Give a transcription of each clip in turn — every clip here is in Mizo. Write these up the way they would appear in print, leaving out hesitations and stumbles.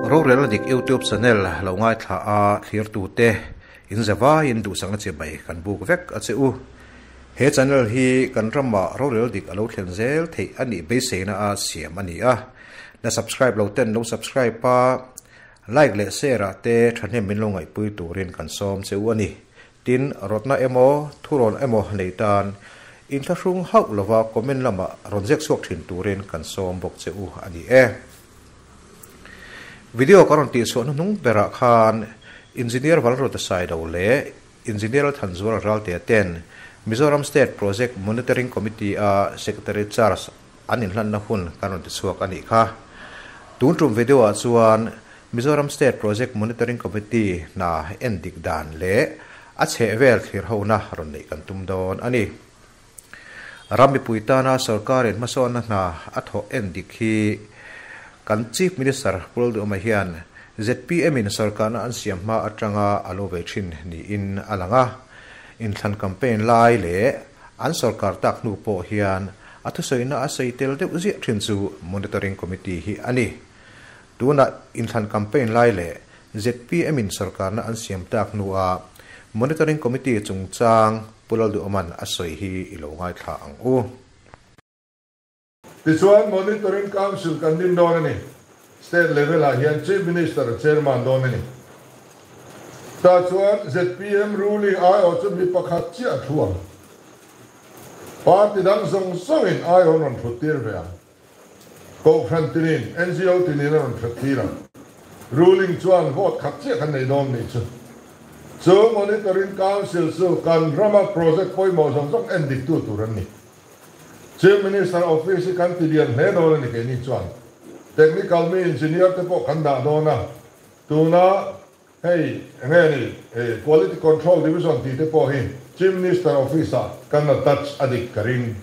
Rorel dik YouTube channel lo ngaithla a thlirtute in zavaiin duhsakna chibai kan buk vek a che u. He channel hi kan ramah rorel dik a lo thlen zel theih a nih beiseina a siam a ni a. La subscribe lo ten lo subscribe a, like leh share ah te thahnem min lo ngaihpui turin kan sawm che u a ni. Tin, rawtna emaw, thurawn emaw nei tan inthlahrung hauh lova comment lamah rawn ziak chhuak thin turin kan sawm bawk che u a ni e. Video ka rawn tihchhuah hnuhnung berah khan Engineer Valruta Sailo leh Engineer Thanzuala Raltea ten Mizoram State Project Monitoring Committee-a Secretary Charge an inhlanna hun kan rawn tichhuak a nih kha. Tun tum video-ah chuan Mizoram State Project Monitoring Committee hna en dik dan leh a chhehvel thlir hona rawn neih kan tum dawn a ni. Ram mipui tana sorkarin hmasawnna hna a thawh en dik hi kan Chief Minister Pu Lalduhoma hian ZPM-in sorkarna an siam hma atanga a lo ve thin niin a lang a. Inthlan campaign lai leh an sorkar tak hnu pawh hian a thusawina a sawi tel deuh ziah thin chu Monitoring Committee hi a ni. Tunah inthlan campaign lai leh zpm in sorkarna an siam tak hnuah Monitoring Committee chungchang Pu Lalduhawma'n a sawi hi i lo ngaithla ang u. Tichuan Monitoring Council kan din dawn a ni. State level ah hian Chief Minister a chairman dawn a ni. Tah chuan zpm ruling aiawh chu mi pakhat chiah a thu ang. Party dang zawng zawngin aiawh an rawn thut tir ve ang. Kohhran tinin, NGO tinin a rawn that tir ang. Ruling chuan vote khat chiah kan nei dawn nih chu. Chu Monitoring Council chu kan rama project pawimawh zawng zawng en diktu tur an ni. Chief Minister Office hi kan ti lian hle dawn a ni keini chuan. Technical mi engineer te pawh kan dah dawn a. Tuna hei enge ni Quality Control Division tih te pawh hi Chief Minister Office ah kan attach a dik ka ring.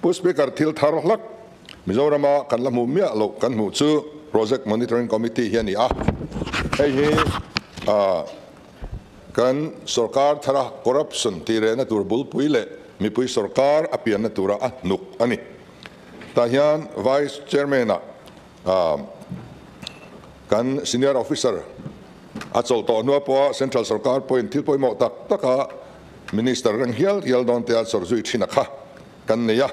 Pu Speaker thil thar hlak Mizorama kan la hmuh miah loh kan hmuh chu Project Monitoring Committee hi a ni a. Hei hi kan sorkar thara corruption tih rehna tur bulpui leh mipui sorkar a pianna tura a hnuk a ni. Tah hian Vice Chairman ah Kan senior officer a chawlh tawh hnua pawha central sorkar pawhin thil pawimawh tak taka minister reng hial hial dawn te a chawrh zui thin a kha kan nei a.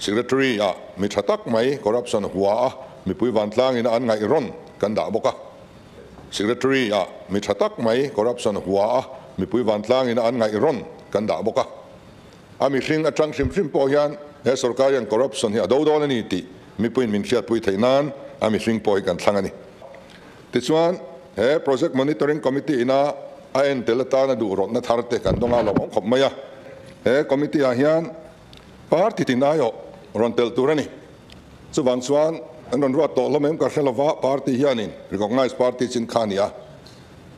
Secretary ah mi tha tak mai corruption hua a mipui vantlangin a an ngaih rawn kan dah bawk a. Secretary ah mi tha tak mai corruption hua a mipui vantlangin a an ngaih rawn kan dah bawk a. A mihring atang hrim hrim pawh hian he sorkar hian corruption hi a do dawn a ni tih mipuiin min hriatpui theih nan a mihring pawh hi kan thlang a ni. Tichuan, he Project Monitoring Committee ina a entel atana duh rawtna thar te kan dawng a lo awm khawp mai a. He committee ah hian party tin aiawh rawn telh tur a ni. Chuvang chuan an rawn ruat tawh hlawm em ka hre lova, party hianin recognized party chin kha a ni a.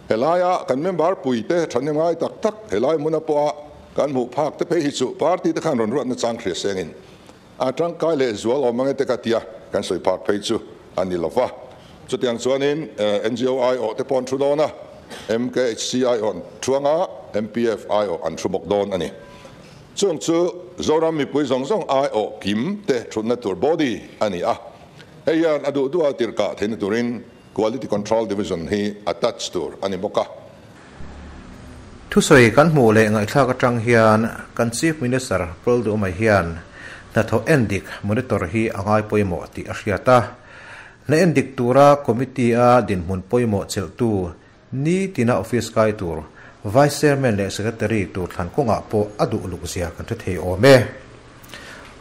Helaia kan member puite thahnem ngai tak tak helai hmuna pawha kan hmuh phak te phei hi chu party te khan rawn ruat nachang hria sengin a tangkai leh zual awm ang e te ka tia kan sawi phak phei chu a ni lova. Chutiang chuanin NGO aiawh te pawh an thu dawn a, MKHC aiawh an thu ang a, MPF aiawh an thu bawk dawn a ni. Chung chu Zoram mipui zawng zawng aiawh kim te thutna tur body a ni a, hei hian a duh duha tirhkah theihna turin Quality Control Division hi attach tur a ni bawk a. Thusawi kan hmuh leh ngaihthlak atang hian kan Chief Minister Paul Duhma hian hnathawh endik monitor hi a ngai pawimawh tih a hriat a. Hna endik tura committee-a dinhmun pawimawh chelhtu nitina office kai tur Vice Chairman leh Secretary tur thlan kawngah pawh a duh luk zia kan hre thei awm e.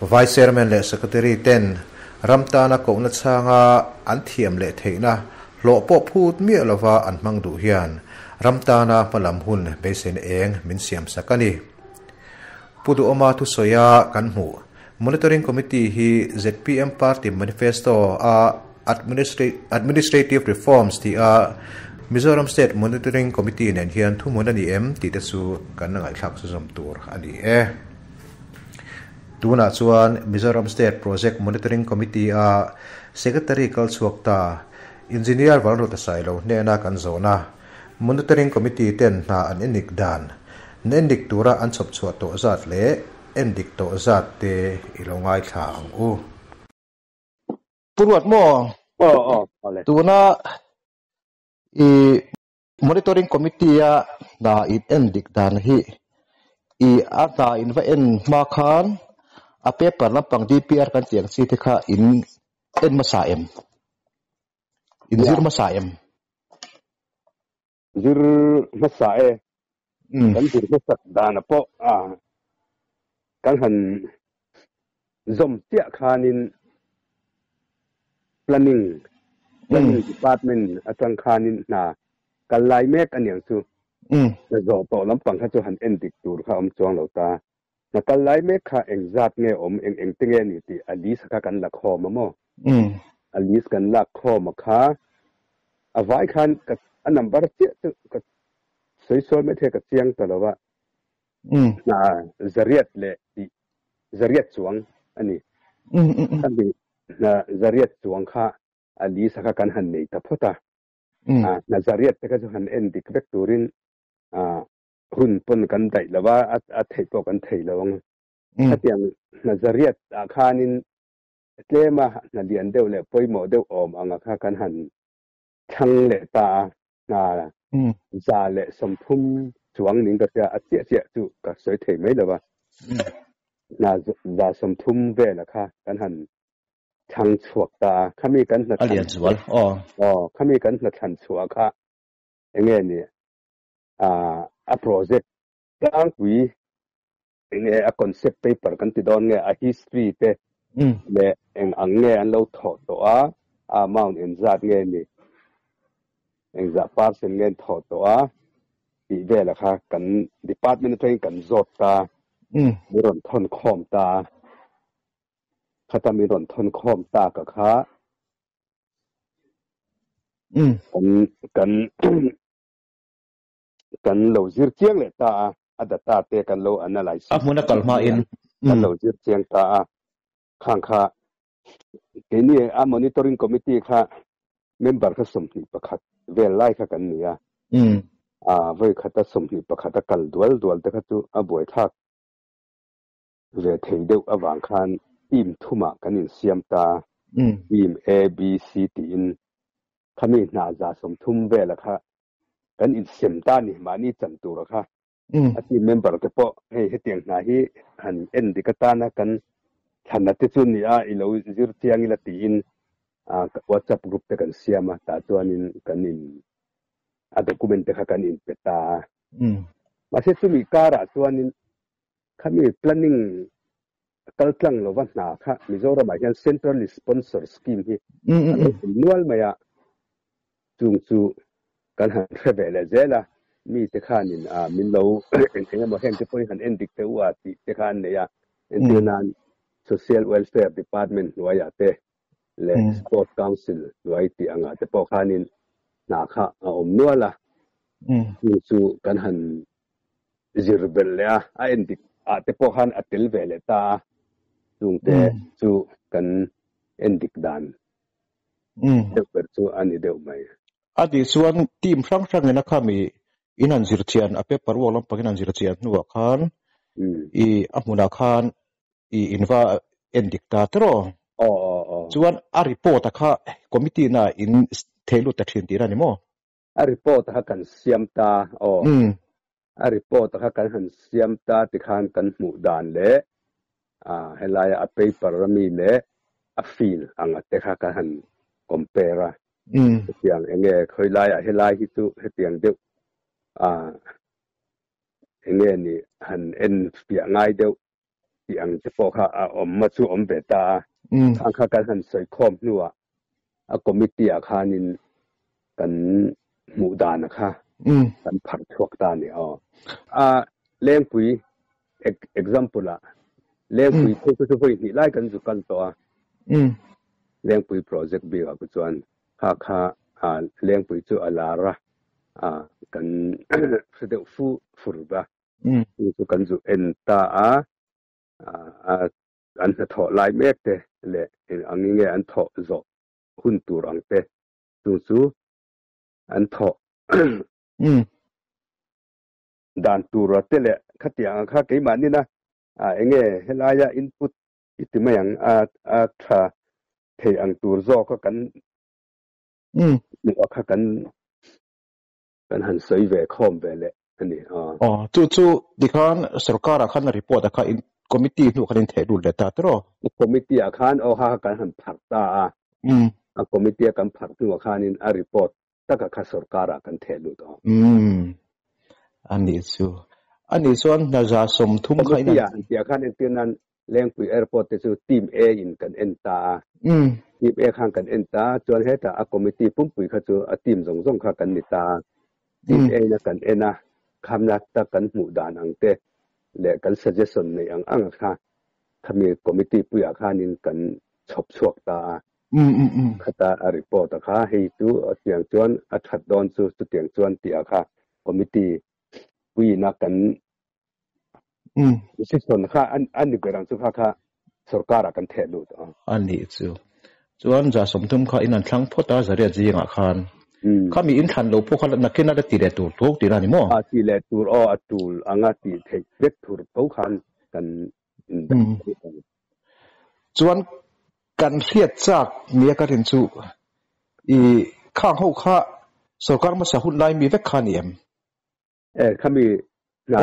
Vice Chairman leh Secretary ten ram tana kohna chhanga an thiam leh theihna hlawh pawh phut miah lova an hmang duh hian ram tana hmalam hun beiseina eng min siam sak a ni. Pu Duhawma thusawia kan hmuh Monitoring Committee hi zpm Party Manifesto a Administrative Reforms tih a Mizoram State Monitoring Committee nen hian thuhmun a ni em tih te chu kan la ngaihthlak chuzawm tur a ni e. Tunah chuan Mizoram State Project Monitoring Committee a Secretary kal chhuak ta Engineer Vanruta Sailo hnena kan zawhna Monitoring Committee ten hna an endik dan na endik tura an chhawp chhuah tawh zat leh endik tawh zat te i lo ngaithla ang u. Pu Ruat maw? Aw aw awle. Tuna i monitoring committee a hna in en dik dan hi i a hna in va en hma khan a paper lampang DPR kan tih ang chi te kha in en hmasa em? In zir hmasa em? Zir hmasa e. Kan zir hmasak dan a pawh a kan han zawm chiah khanin planning planning department atang khanin hna kal lai mek a niang chu. Hna zawh tawh lampang kha chu han en dik tur kha awm chuang lo ta. Hna kal lai mek kha engzat nge awm eng eng te nge ni tih a list kha kan la khawm a maw? A list kan lak khawm a kha a vai khan ka a number chiah chu ka sawi sawi mai thei ka chiang ta lo a. Hna zariat leh tih zariat chuang a ni. Khami hna zariat chuang kha a list kha kan han nei ta phawt a. Hna zariat te kha chu han en dik vek turin hun pawn kan daih lo a, a theih pawh kan thei lo ang. Khatiang hna zariat ah khanin tlema hna lian deuh leh pawimawh deuh awm anga kha kan han thlang leh ta a, hna 130 chuang ning ka hria, a chiah chiah chu ka sawi thei mai lo a. Hna 130 vela kha kan han thlang chhuak ta a, khami kan hna A lian zual, aw. Aw, khami kan hna thlan chhuah kha enge ni a project tlangpui enge a concept paper kan ti dawn nge a history te leh eng ang nge an lo thawh tawh a, a amount engzat nge ni, engzah percent nge an thawh tawh a tih vela kha kan department atangin kan zawt ta, min rawn thawn khawm ta a, khata min rawn thawn khawm tak a kha kan kan kan lo zir chiang leh ta a, a data te kan lo analysis A hmun a kal hma in. Kan lo zir chiang ta a, khang kha keini a monitoring committee kha member kha 21 vel lai kha kan ni a, a vawi khata 21 a kal dual dual te kha chu a buai thlak ve thei deuh avang khan team thumah kan insiam ta, team A, B, C tiin khami hna 130 vela kha kan insem ta ni, mahni chan tura kha. A team member te pawh hei hetiang hna hi han en dik atana kan thlanna te chu ni a, i lo zir chiang ila tiin WhatsApp group te kan siam a, tah chuanin kan in a document te kha kan inpe ta a. Mahse chumi karah chuanin khami planning kal tlang lova hna kha Mizoramah hian centrally sponsor scheme hi a lo awm nual mai a, chung chu kan han hre ve leh zel a, mi te khanin min lo eng eng emaw heng te pawhin han en dik teh u a tih te kha an nei a, entir nan Social Welfare Department hnuaiah te leh Sport Council hnuai tih angah te pawh khanin hna kha a awm nual a, chung chu kan han zir belh leh a, a en dik ah te pawh khan a tel ve leh ta a, chung te chu kan en dik dan deuh ber chu a ni deuh mai. A tih chuan team hrang hrangin a khami in han zir chian, a paper work lampang in han zir chian hnuah khan i a hmunah khan i in va en dik ta tiraw? Aw aw aw. Chuan a report a kha committee na in thei lut ta thin tihna a ni maw? A report kha kan siam ta aw. A report kha kan han siam ta tikhan kan hmuh dan leh helaia a paper ami leh a feel anga te kha kan han compare a. Hetiang enge khawi laiah helai hi chu hetiang deuh enge ni han en fiah ngai deuh tih ang te pawh kha a awm a chu awm ve ta a. Khang kha kan han sawi khawm hnuah a committee ah khanin kan hmuh dan kha kan pharh chhuak ta a ni aw. A Lengpui example ah Lengpui phei chu vawi hnih lai kan zu kal tawh a. Lengpui project bik ah ku chuan kha kha Lengpui chu a lar a kan hre deuh fu fur ba. Chu chu kan zu en ta a, an hnathawh lai mek te leh eng ang nge an thawh zawh hun tur ang te chu chu an thawh dan tur te leh khatiang ang kha keimahnin a enge helaia input i ti mai ang a tha thei ang tur zawk a kan. Ni kha kan kan han soi ve khom ve le ani a oh chu chu dikhan sarkar a khan report a kha in committee nu khan in the ru le ta tro committee a khan o ha kan han phak ta a a committee kan phak nu khan in a report taka kha sarkar a kan the lu to ani chu ani chuan na za som thum khai na tia khan en tinan Lengpui airport te chu team A in kan en ta a team A khan kan en ta chuan heta a committee pumpui kha chu a team zong zong kha kan ni ta team A na kan ena khamna ta kan hmu dan ang te le kan suggestion nei ang ang kha khami committee puya khanin kan chop chuak ta a khata a report kha hei chu tiang chuan a that don chu chu tiang chuan tia kha committee pui na kan decision kha an an ni berang chu kha kha sarkar kan the lu to ani chu chuan za somthum kha in an thlang phota zaria jinga khan khami in than lo pho kha na kena da ti le tur tok ti ra ni mo a ti le tur o atul anga ti thei vek thur to khan kan chuan kan hriat chak nia ka rin chu i khang ho kha sarkar ma sa hun lai mi vek kha ni em e khami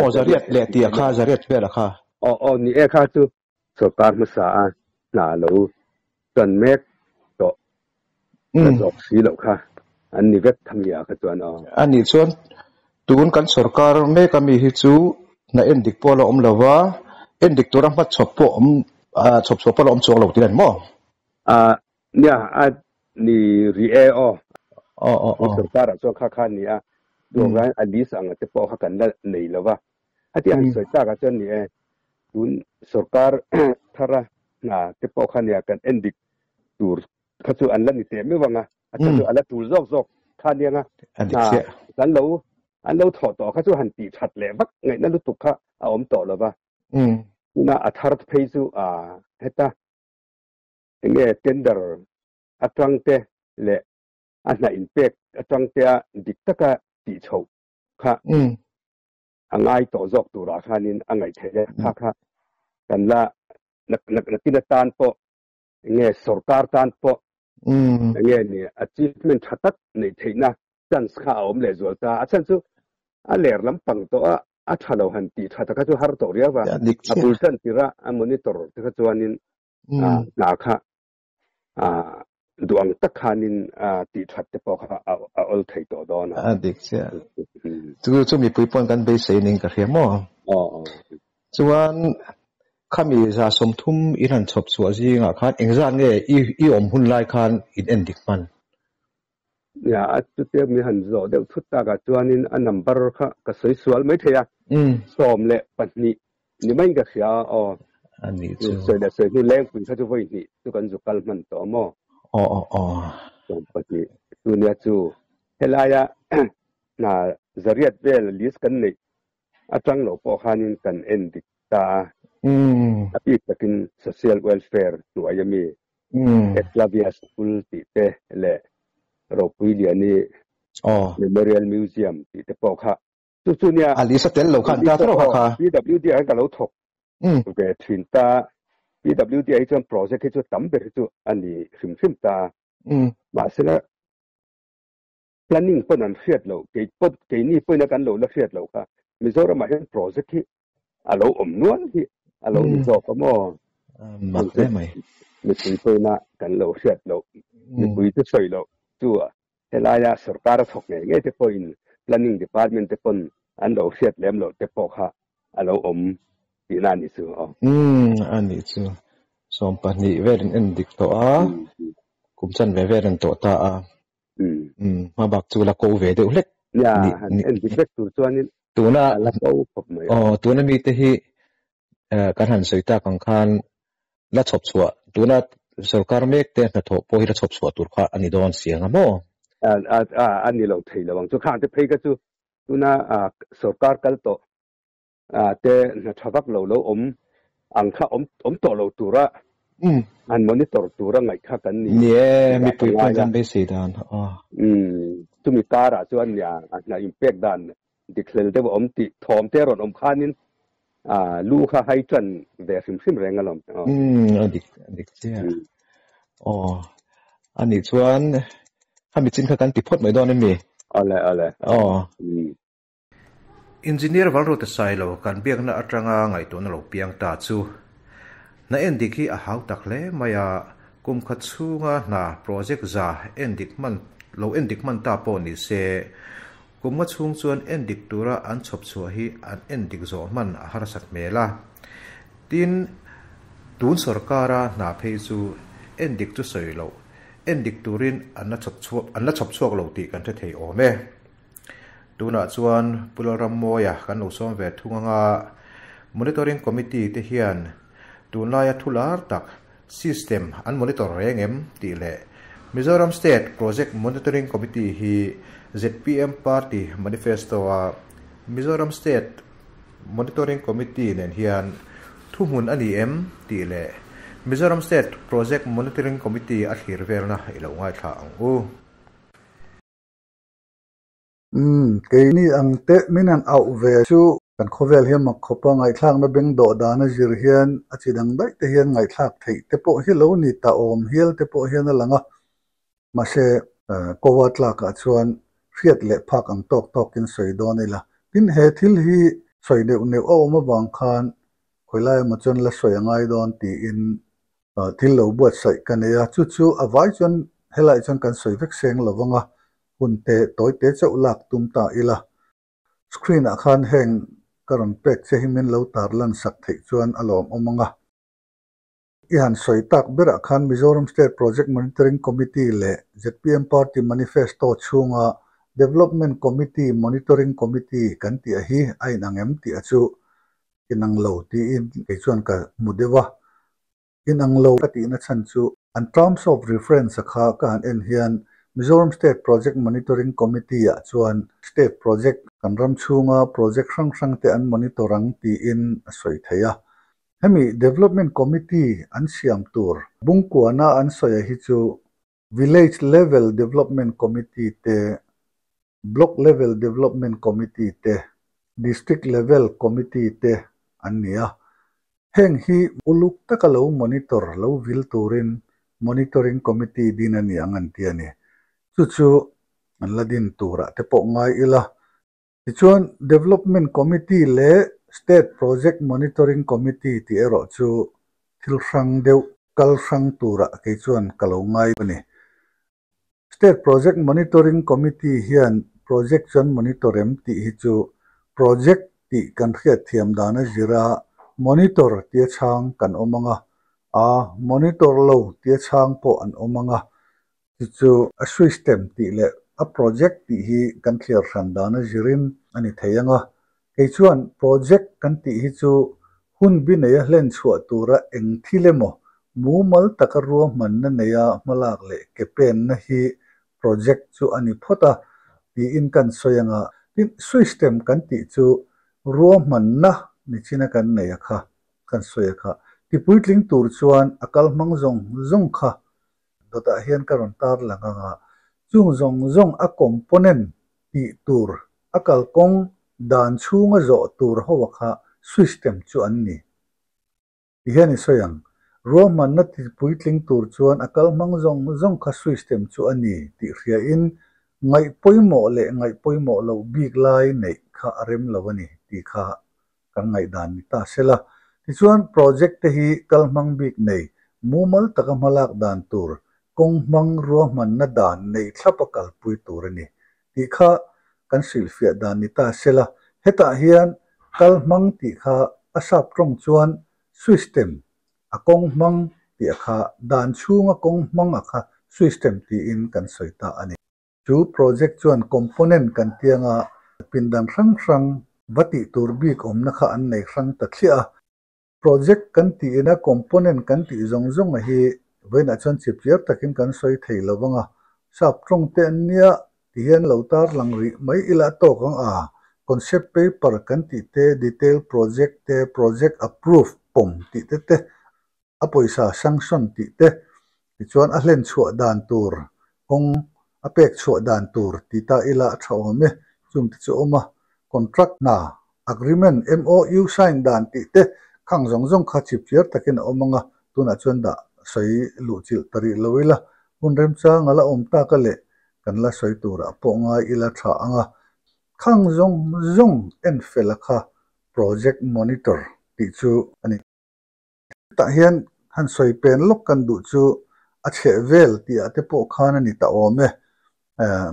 o zariat le ti kha zariat ve la kha o o ni e kha chu sarkar ma sa na lo tan mek to na jok si lo kha an ni vek tham ya kha chuan o ani chuan tun kan sarkar me kami hi chu na en dik pawla om lova en dik tura ma chop po om a chop chop pawla om chuang lo ti ran mo a nya a ni ri e o o o o sarkar a chuan kha kha ni a do ran a list ang te po kha kan la nei lova ati an soi ta ka chuan ni e tun sarkar thara na te po kha nia kan en dik tur kha chu an la ni te me wanga a chu ala tur zok zok kha nia nga kan lo an lo tho to kha chu han ti that le vak ngai na lu tuk kha a om to lova na a thar phei chu a heta nge tender atang te le a na in pek atang te a dik taka ti chho kha angai to zok tu ra khanin angai the kha kha kan la nak nak nak tan po nge sarkar tan po nge ni achievement thatak nei theina chance kha om le zol ta a chan chu a ler lam pang to a a thalo han ti thataka chu har to ria wa a pulsan tira a monitor te kha chuanin a na kha a duang tak khanin a ti that te po kha a ol thei to don a dik che chu chu mi pui pon kan be sei ning ka hria mo o o chuan khami za somthum in han chop chu azinga khan engzan nge i om hun lai khan in en dik man ya at chu te mi han zo deuh thut ta ka chuanin a number kha ka soi sual mai theia som le pahnih ni mai ka hria o ani chu soi le soi ni leng pun kha chu voi ni chu kan zu kal man to mo o o o som pahnih tu nia chu helaya na zariat vel list kan nei atang lo po khanin kan en dik ta api takin social welfare nu ayami Eklavia School ti te le Ropui Liani oh Memorial Museum ti te po kha chu chu nia ali sa tel lo khan ta tro kha kha PWD ai ka lo thok ke thin ta PWD ai chuan project chu tam ber chu ani hrim hrim ta ma sela planning pon an hriat lo ke pot ke ni poina kan lo la hriat lo kha Mizoram a hian project hi alo om nual hi alo ni zo ka mo mak le mai mi pui poina kan lo hriat lo mi pui te soi lo chu helaya sarkar thok nge nge te point planning department te pon an lo hriat lem lo te po kha alo om ti na ni chu o ani chu som pahnih verin en dik to a kum chan ve verin to ta a ma bak chu la ko ve deuh hlek ya en dik vek tur chuanin tuna la ko khop mai o tuna mi te hi kan han soita kang khan la chop chua tuna sarkar mek te na tho po hi la chop chua tur kha ani don sianga mo a a ani lo thei lawang chu kha te phei ka chu tuna a sarkar kal to a te na thavak lo lo om ang kha om om to lo tura an monitor tura ngai kha kan ni nie mi pui pon kan be si dan a chu mi kara chu an ya na impact dan dikhlel de om ti thom te ron om khanin a lu kha hai chan ve hrim hrim reng alom dik dik che o ani chuan Khami chin kha kan ti phawt mai dawn em mi? Awle awle. Aw. Engineer Valruta Sailo kan biakna atanga ngaihtuahna lo piang ta chu hna endik hi a hau tak hle mai a, kum khat chhunga hna project za endik hman lo endik hman ta pawh ni se, kum nga chhung chuan endik tura an chhawp chhuah hi an endik zawh hman a harsat hmel a. Tin, tun sorkara hna phei chu endik chu sawi loh, endik turin an la chhawp chhuak an la chhawp chhuak lo tih kan hre thei awm e. Tunah chuan Pu Lalrammawia kan lo sawm ve thung anga Monitoring Committee te hian tunlaia thu lar tak system an monitor reng em tih leh Mizoram State Project Monitoring Committee hi zpm Party Manifesto-a Mizoram State Monitoring Committee nen hian thuhmun a ni em tih leh Mizoram State Project Monitoring Committee a thlir velna i lo ngaithla ang u. Umm, keini ang teh min han auh ve chu kan khawvel hian mak khawpa ngaihthlakna beng dawh dan a zir hian a chi dang daih te hian ngaihthlak theih te pawh hi lo ni ta awm hial te pawh hian a lang a. Mahse, Kowa tlakah chuan hriat leh phak ang tawk tawkin sawi dawn ila. Tin, he thil hi sawi neuh neuh a awm avang khan khawilai emaw chuan la sawi a ngai dawn tiin thil lo buatsaih ka nei a. Chu chu a vai chuan helaiah chuan kan sawi vek seng lo vang a, hun te tawi te chauh lak tum ta ila. Screen ah khan heng ka rawn pek che hi min lo tar lan sak theih chuan a lawmawm ang a. I han sawi tak berah khan Mizoram State Project Monitoring Committee leh zpm Party Manifesto chhunga Development Committee Monitoring Committee kan tih a hi a inang em tih a chu inang lo tiin kei chuan ka hmu deuh a. Inang lo ka tihna chhan chu an Terms of Reference a kha ka han en hian Mizoram State Project Monitoring Committee ah chuan State Project kan ram chhunga project hrang hrang te an monitor ang tiin a sawi thei a. Hemi Development Committee an siam tur bungkuana an sawi a hi chu Village Level Development Committee te, Block Level Development Committee te, District Level Committee te an ni a. Heng hi uluk taka lo monitor lo vil turin Monitoring Committee din a ni ang an ti a ni. Chu chu an la din turah te pawh ngai ila. Tichuan, Development Committee leh State Project Monitoring Committee tih erawh chu thil hrang deuh kal hrang turah kei chuan ka lo ngai a ni. State Project Monitoring Committee hian project chuan monitor em tih hi chu project tih kan hriatthiam dan a zir a, monitor tia chhang kan awm ang a, a monitor lo tia chhang pawh an awm ang a, Chu chu a system tih leh a project tih hi kan thliar hran dan a zirin a ni thei ang a. Kei chuan project kan tih hi chu hun bi neia hlen chhuah tura eng thil emaw mumal taka ruahmanna neia hmalak leh ke penna hi project chu a ni phawt a tiin kan sawi ang a. Tin, system kan tih chu ruahmanna nichina kan nei a kha kan sawi a kha. Tipuitling tur chuan a kal hmang zawng zawng kha Dawtah hian ka rawn tar lang ang a, chung zawng zawng a component tih tur, a kalkawng dan chhunga zawh tur ho a kha system chu an ni. Ti hian i sawi ang, ruahmanna ti puitling tur chuan a kal hmang zawng zawng kha system chu a ni tih hriain ngaih pawimawh leh ngaih pawimawh loh bik lai neih kha a rem lo a ni tih kha kan ngaihdan ni ta sela. Tichuan, project te hi kal hmang bik nei, mumal taka hmalak dan tur, kawng hmang ruahmanna dan nei thlapa kalpui tur a ni tih kha kan hrilhfiah dan ni ta sela. Hetah hian kal hmang tih kha a sap tawng chuan system, a kawng hmang tih a kha, dan chhunga kawng hmang a kha system tiin kan sawi ta a ni. Chu project chuan component kan tianga pindan hrang hrang va tih tur bik awmna kha an nei hrang ta thliah a. Project kan tihina component kan tih zawng zawng a hi vawiinah chuan chipchiar takin kan sawi thei lo vang a, sap tawng te an nia ti hian lo tarlang rih mai ila a tawk ang a, concept paper kan tih te, detail project te, project approve pawm tih te te, a pawisa sanction tih te, tichuan a hlen chhuah dan tur kawng a pek chhuah dan tur ti ta ila a tha awm e, chung te chu awm a, contract hna, agreement, MOU sign dan tih te khang zawng zawng kha chipchiar takin a awm ang a, tunah chuan dah sawi luh chilh ta rih lo ila, hun remchang a la awm tak a leh. kan la sawi turah pawh ngai ila tha ang a, khang zawng zawng en fel a kha project monitor tih chu a ni. Tah hian han sawi pen lawk kan duh chu a chheh vel tih ah te pawh khan a ni ta awm e.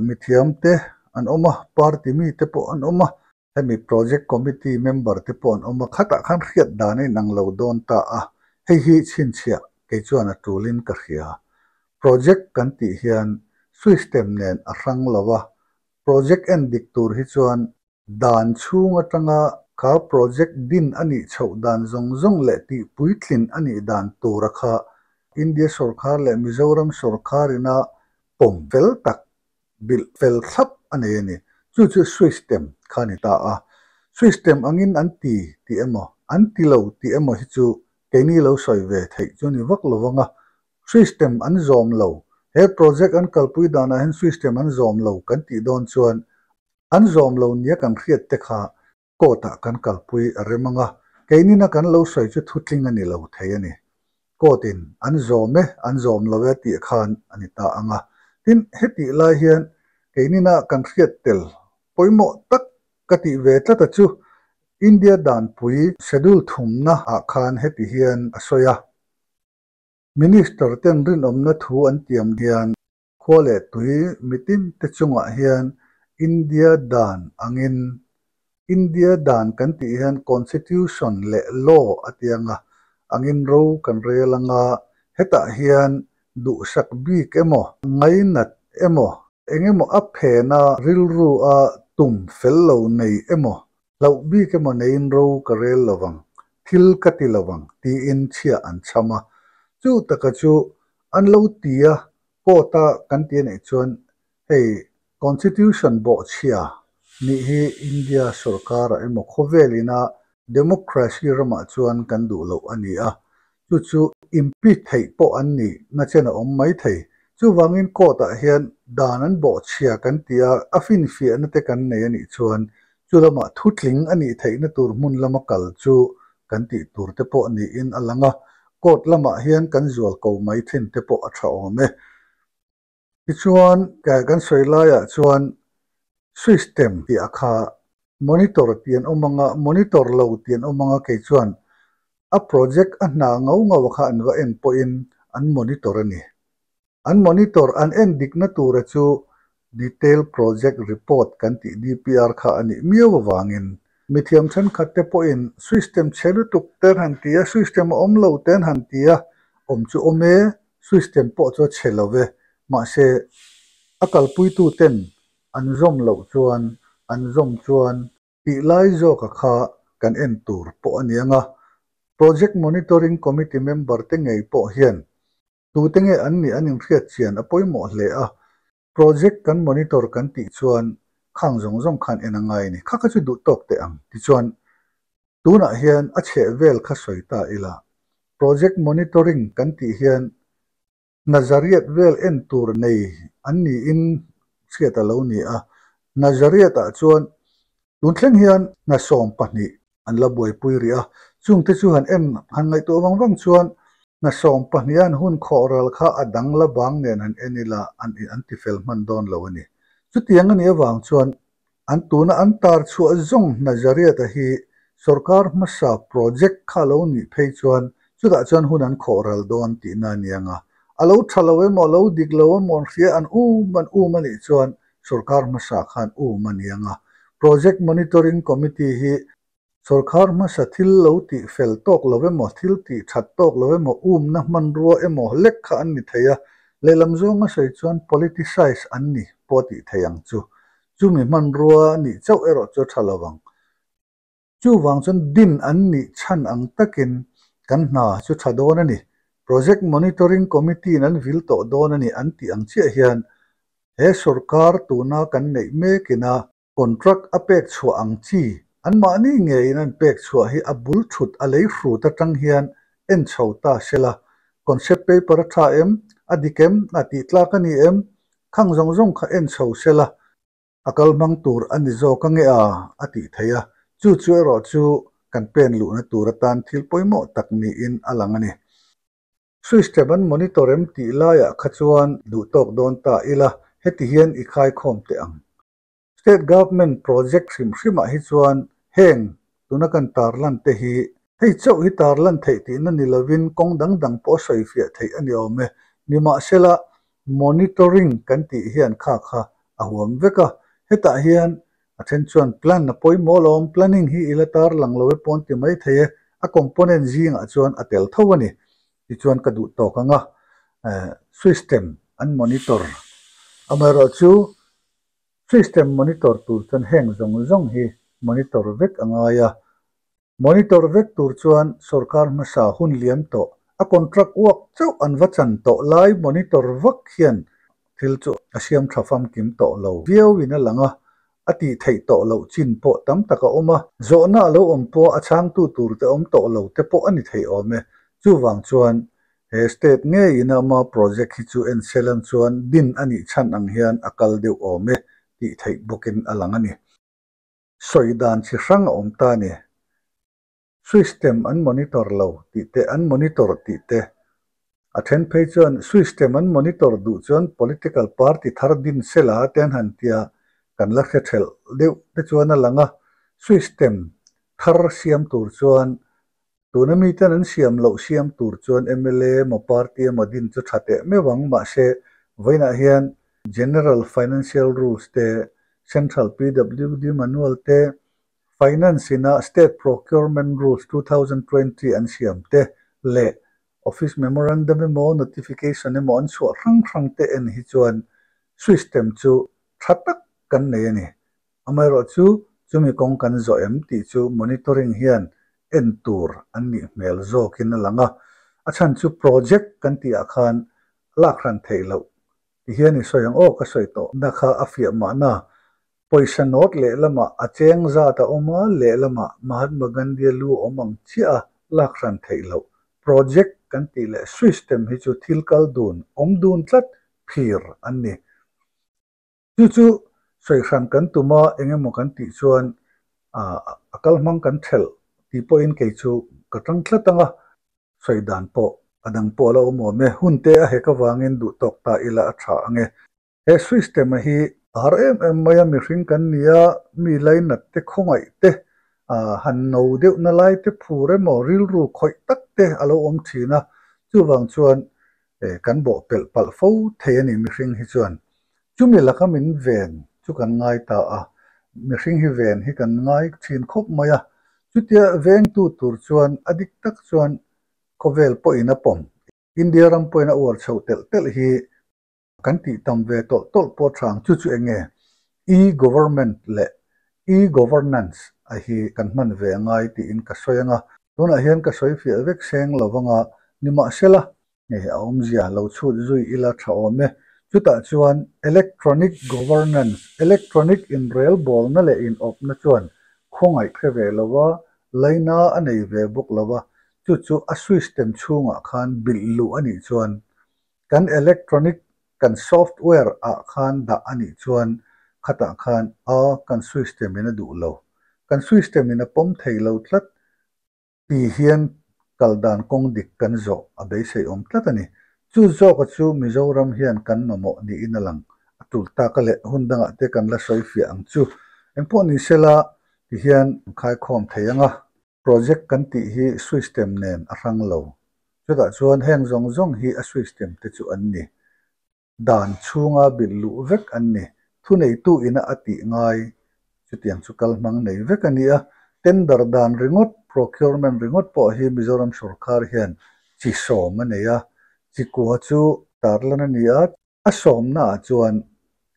Mithiam te an awm a, party mi te pawh an awm a, hemi project committee member te pawh an awm a, khatah khan hriat dan a inang lo dawn ta a, hei hi chhinchhiah kei chuan a tulin ka hria. Project kan tih hian system nen a hrang lo a, project en dik tur hi chuan Dan chhung atanga kha project din a nih chhoh dan zawng zawng leh tih puitlin a nih dan tura kha India sawrkar leh Mizoram sawrkarina pawm fel tak, bilh fel thlap a nei a ni. Chu chu system kha a ni ta a. System angin an ti tih emaw, an ti lo tih emaw hi chu keini lo sawi ve theih chu a ni vak lo vang a. System an zawm lo. He project an kalpui danah hian system an zawm lo kan tih dawn chuan An zawm lo nia kan hriat te kha court ah kan kalpui a rem ang a, keinina kan lo sawi chu thutling a ni lo thei a ni. Court in an zawm e, an zawm lo e tih khan a ni ta ang a. Tin, hetih lai hian keinina kan hriat tel pawimawh tak ka tih ve tlat a chu India danpui schedule thumna ah khan heti hian a sawi a. Minister ten rinawmna thu an tiam hian Khua leh tui mitin te chungah hian India dan angin, India dan kan tih hian Constitution leh Law a ti anga, angin ro kan rel anga, hetah hian duhsak bik emaw, ngainat emaw, engemaw a phena rilru a tum fel lo nei emaw, hlauh bik emaw neiin ro ka rel lovang, thil ka ti lovang tiin chhia an chham a. Chu taka chu an lo ti a, Court a kan ti a nih chuan hei Constitution bawhchhia nih hi India sorkar ah emaw khawvel ina democracy ramah chuan kan duh loh a ni a, chu chu impeach theih pawh an nih na chen a awm mai thei. Chuvangin court ah hian dan an bawhchhia kan ti a, a finfiahna te kan nei a nih chuan chu lamah thutling a nih theihna tur hmun lama kal chu kan tih tur te pawh niin a lang a, court lamah hian kan zual ko mai thin te pawh a tha awm e. Tichuan, kan sawi laiah chuan system tih a kha monitor tih an awm ang a, monitor lo tih an awm ang a, kei chuan a project a hna ngau ngau a kha an va en pawhin an monitor a ni. An monitor an en dikna tura chu Detail Project Report kan tih DPR kha a nih miau avangin mithiam thenkhat te pawhin system chhe lutuk te an han ti a, system a awm lo te an han ti a, awm chu awm e, system pawh chu a chhe lo ve, mahse a kalpuitu ten an zawm loh chuan an zawm chuan Tih lai zawka kha kan en tur pawh a ni ang a, Project Monitoring Committee member te ngei pawh hian tute nge an nih an inhriat chian a pawimawh hle a, project kan monitor kan tih chuan khang zawng zawng khan en a ngai a ni. Kha kha chu duh tawk teh ang tichuan tunah hian a chheh vel kha sawi ta ila, Project Monitoring kan tih hian Nazariat vel en tur nei an niin hriat a lo ni a. Nazariat-ah chuan tun thleng hian hna 12 an la buaipui rih a. Chungte chu han en han ngaihtuah vang vang chuan hna 12 an hun khawh ral kha a dang la bang nen han en ila an an ti fel hman dawn lo a ni. Chutiang a nih avang chuan an tuna an tar chhuah zawng Nazariat-a hi sorkar hmasa project kha lo nih phei chuan chutah chuan hun an khawh ral dawn tihna a ni ang a. A lo tha lo emaw, a lo dik lo emaw an hria an um an um a nih chuan sorkar hmasa khan um a ni ang a. Project Monitoring Committee hi sorkar hmasa thil lo tih fel tawk lo emaw, thil tih that tawk lo emaw, umna hmanrua emaw lek kha an ni thei a, lehlam zawnga sawi chuan politicize an ni pawh a tih thei ang chu. Chumi hmanrua nih chauh erawh chu a tha lo ang. Chuvang chuan din an nih chhan ang takin kan hna chu tha dawn a ni. Project Monitoring Committee-in an vil tawh dawn a ni an tih ang chiah hian he sorkar tuna kan neih mekina Contract a pek chhuah ang chi, anmahni ngeiin an pek chhuah hi a bul thut a lei hrut atang hian en chho ta sela, concept paper a tha em, a dik em, a tih tlak a ni em, khang zawng zawng kha en chho sela, a kal hmang tur a ni zawk ange a, a tih theih a, chu chu erawh chu kan pen luhna tur atan thil pawimawh tak niin a lang a ni. System an monitor em tih laiah kha chuan duh tawk dawn ta ila, Heti hian i khaikhawm teh ang. State Government project hrim hrimah hi chuan heng tuna kan tarlan te hi hei chauh hi tarlan theih tihna ni lovin kawng dang dang pawh sawifiah theih a ni awm e. Nimahsela, monitoring kan tih hian kha kha a huam vek a. Hetah hian a then chuan plan a pawimawh lo awm, planning hi i la tarlang lo e pawn ti mai thei e, a component zingah chuan a tel tho a ni. Tichuan ka duh tawk ang a, system an monitor. Amaherawhchu System monitor tur chuan heng zawng zawng hi monitor vek a ngai a. Monitor vek tur chuan sorkar hmasa hun liam tawh, a contract uak chauh an va chan tawh lai monitor vak hian thil chu a siam tha famkim tawh lo viau in a lang a, a tih theih tawh loh chin pawh tam tak a awm a. Zawhna a lo awm pawh a chhangtu tur te awm tawh lo te pawh a ni thei awm e. Chuvang chuan He state ngei in ama project hi chu en selan chuan din a nih chhan ang hian a kal deuh awm e tih theih bawkin a lang a ni. Sawi dan chi hrang a awm ta a ni. System an monitor lo tih te, an monitor tih te. A then phei chuan system an monitor duh chuan political party thar din sela te an han tia kan la hre thelh deuh te chuan a lang a. System thar siam tur chuan Tuna miten an siam loh siam tur chuan mla emaw party emaw din chu tha teh meuh ang, mahse vawiinah hian General Financial Rules te, Central PWD Manual te, Finance ina State Procurement Rules 2020 an siam te leh Office Memorandum emaw Notification emaw an chhuah hrang hrang te en hi chuan system chu tha tak kan nei a ni. Amaherawhchu, chumi kawng kan zawh em tih chu monitoring hian en tur an nih hmel zawkin a lang a. A chhan chu project kan tihah khan lak hran theih loh ti hian i sawi ang aw ka sawi tawh na kha a fiah mahna. Pawisa nawt lehlamah a cheng zat a awm a, lehlamah Mahatma Gandhi-a lu awm ang chiah a lak hran theih loh. Project kan tih leh system hi chu thil kal dun, awm dun tlat phir an ni. Chu chu sawi hran kan tum a, eng emaw kan tih chuan a kal hmang kan thelh tih pawhin kei chu ka tang tlat ang a, sawi dan pawh a dang pawh a la awm awm e. Hun te a hek avangin duh tawk ta ila a tha ang e. He system a hi a har em em mai a, mihring kan ni a, mi lainat te khawngaih te han no deuhna lai te phur emaw rilru khawih tak te a lo awm thin a, chuvang chuan kan bawh pelh palh fo thei a ni mihring hi chuan. Chumi laka min ven chu kan ngai ta a, mihring hi ven hi kan ngai thin khawp mai a. Chutia vengtu tur chuan a dik tak chuan khawvel pawhin a pawm, India ram pawhin a uar chhoh telh telh hi kan tih tam ve tawlh tawlh pawh tha ang. Chu chu eng nge? E-government leh e-governance a hi kan hman ve a ngai tiin ka sawi ang a. Tunah hian ka sawi fiah vek seng lo vanga nimahsela nge a awmzia lo chhut zui ila tha awm e. Chutah chuan electronic governance, electronic inrelbawlna leh inawpna chuan khawngaih hre ve lo a, laina a nei ve bawk lo a, chu chu a system chhungah khan bilh luh a nih chuan Kan electronic, kan software ah khan dah a nih chuan khatah khan a kan system in a duh lo. Kan system in a pawm thei lo tlat ti hian kal dan kawng dik kan zawh a beisei awm tlat a ni. Chu zawka chu Mizoram hian kan mamawh niin a lang. A tul tak a leh hun dangah te kan la sawi fiah ang chu. Engpawh ni sela ti hian khaikhawm thei ang a. Project kan tih hi system nen a hrang lo. Chutah chuan heng zawng zawng hi a system te chu an ni. Dan chhunga bilh luh vek an ni. Thuneitu ina a tih ngai chutiang chu kal hmang nei vek a ni a. Tender dan ringawt, procurement ringawt pawh hi Mizoram sorkar hian chi sawm a nei a. Chi kua chu tarlan a ni a. A sawmnaah chuan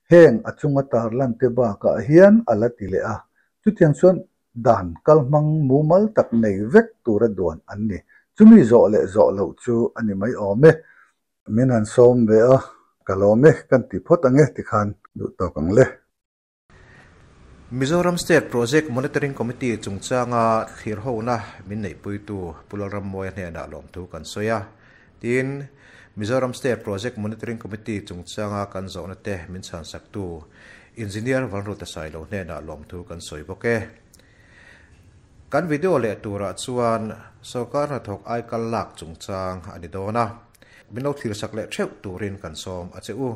heng a chunga tarlan te bakah hian a la ti leh a, chutiang chuan dan kalhmang mumal tak nei vek tura duan an ni. Chumi zawh leh zawh loh chu a ni mai awm e. Min han sawm ve a, ka lawm e, kan ti phawt ang e tikhan duh tawk ang le. Mizoram State Project Monitoring Committee chungchanga thlirhona min neihpuitu Pu Lalrammawia hnenah lawmthu kan sawi a. Tin, Mizoram State Project Monitoring Committee chungchanga kan zawhna te min chhansaktu Engineer Vanruta Sailo hnenah lawmthu kan sawi bawk e. Kan video leh turah chuan sorkar hnathawk aikal lak chungchang a ni dawn a, min lo thlirsak leh theuh turin kan sawm a che u.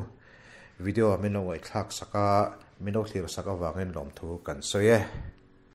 Video min lo ngaihthlak sak a, min lo thlir sak avangin lawmthu kan sawi e.